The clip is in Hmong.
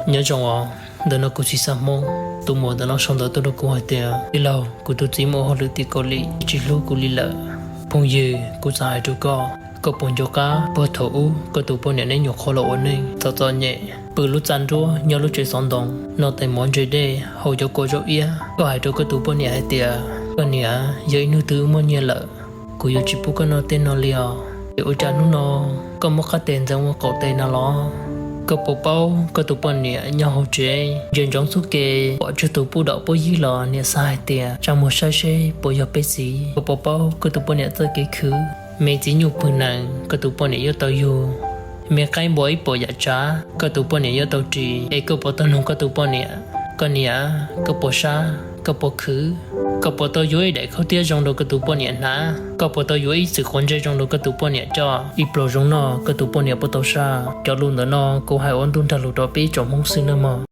Nyob zoo os, ntawm no kuv Txiv Xab Hmoob. Tus muam ntawm no sau ntawv tuaj rau kuv hais tias, tij laug, kuv tus txiv mus ua hauj lwm tim Kaus Lim, tsis hlub kuv li lawm. Phooj ywg, kuv xav hais rau koj, koj puas nco qab puag thaum ub koj tus poj niam neb nyuam qhuav los ua neej txom txom nyem, pw lub txaj nruab nyob lub tsev xov ntoo, noj tais mov ntse dej, haus cov kua zaub iab? Koj hais rau koj tus poj niam hais tias, koj niam, yog ib hnub twg muaj nyiaj lawm, kuv yuav tsis pub koj noj tej no li os. Es ua cas hnub no koj muab qab tes ntxeev ua qaum tes no los? Koj puas paub koj tus poj niam nyob hauv tsev ntsia ntsoov txhua kev, pom tsawg tus pub dom pub yig los niam xav hais tias tsa muag saib seb puas yog peb txiv. Koj puas paub koj tus poj niam txoj kev khwv, me txiv nyuj pwg nees koj tus poj niam yuav tau yug, me qaib npua ib puas yam tsav koj tus poj niam yuav tau ris? Es koj puas tau nug koj tus poj niam, koj niam, koj puas sab, koj puas khwv, koj puas tau yuav ib daim khaub tiab zoo rau koj tus poj niam hnav, koj puas tau yuav ib txwm quav ntsej zoo rau koj tus poj niam coj, ib pluas zoo noj koj tus poj niam puas tau saj? Cov lus ntawm no kuv hais ua ntu nrag lus rau peb tsoom Hmoob xwb nawb mog.